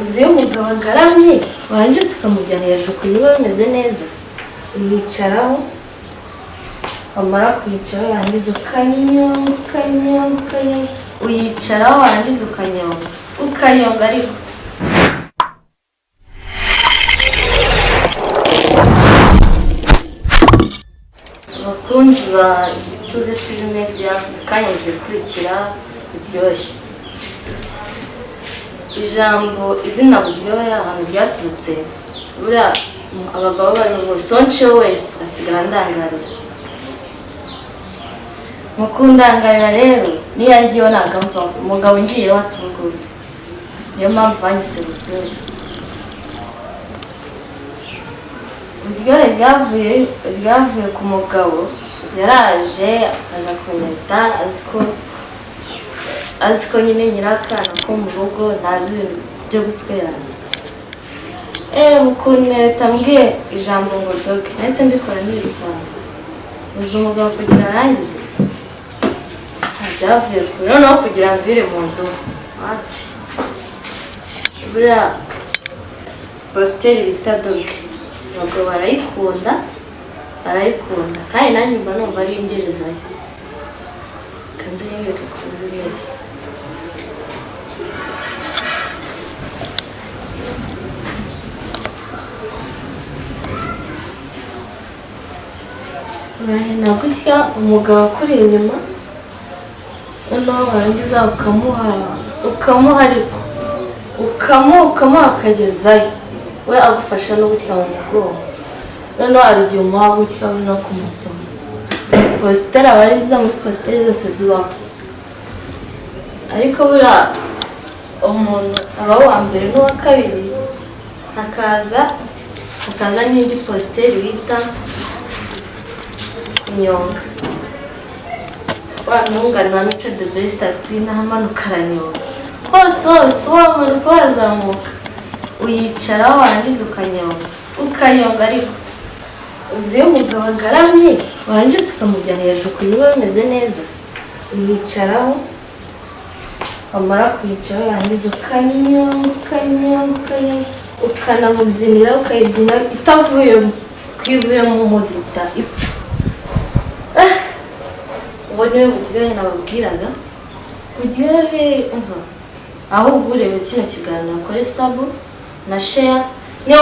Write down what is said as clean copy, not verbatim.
Uzi iyo umugabo agaramye warangiza ukamujya hejuru ku biba bimeze neza, uyicaraho, wamara kwicara warangiza ukanyonga, ukanyonga, ukanyonga, uyicaraho warangiza ukanyonga, ukanyonga. Ariko abakunzi ba Ituze TV Media, mu kanya mugiye gukurikira Buryohe. Ijambo izina Buryohe ahantu ryaturutse, buriya abagabo bari bose once wese asigara andangarira. Mu kundangarira rero, niyo ngiyeho ntabwo amvaho. Umugabo ngiyeho aturuguye, niyo mpamvu banyise Buryohe. Buryohe ryavuye ku mugabo yaraje aza kunyita, azi ko nyine nyirakana ko mu rugo ntazi ibintu byo guswerana. Mu kuntereta mbwiye ijambo ngo doggy, nahise mbikora nirukanga. Uzi umugabo kugira arangize byavuye kure, noneho kugira mvire mu nzu wapi. Buriya posture bita doggy, abagabo barayikunda, barayikunda, kandi nanjye mba numva ariyo ngerezayo. Kanze yereke ukuntu bimeze. Urahina gutya umugabo akuri inyuma, noneho warangiza ukamuha, ukamuha, ariko ukamuha, ukamuha akagezayo, we agufasha no gutya mu mugongo. Noneho hari igihe umuha gutya no kumusoma. Posture aba ari nziza muri posture zose zibaho, ariko buriya umuntu aba uwa mbere n'uwa kabiri, hakaza n'indi posture bita kunyonga. Wa mwungane wa Mico The Best ati nahamanuka aranyonga hose hose, wamanuka wazamuka, uyicaraho warangiza ukanyonga, ukanyonga. Ariko uzi iyo umugabo agaramye warangiza ukamujya hejuru ku biba bimeze neza, uyicaraho, wamara kwicara warangiza ukanyonga, ukanyonga, ukanyonga, ukanamubyinira, ukayibyina itavuyemo, ko ivuyemo umudita ipfa. Uwo niwe buryohe nababwiraga. Buryohe, umva, ahubwo ureba kino kiganiro akore sub na share niyo.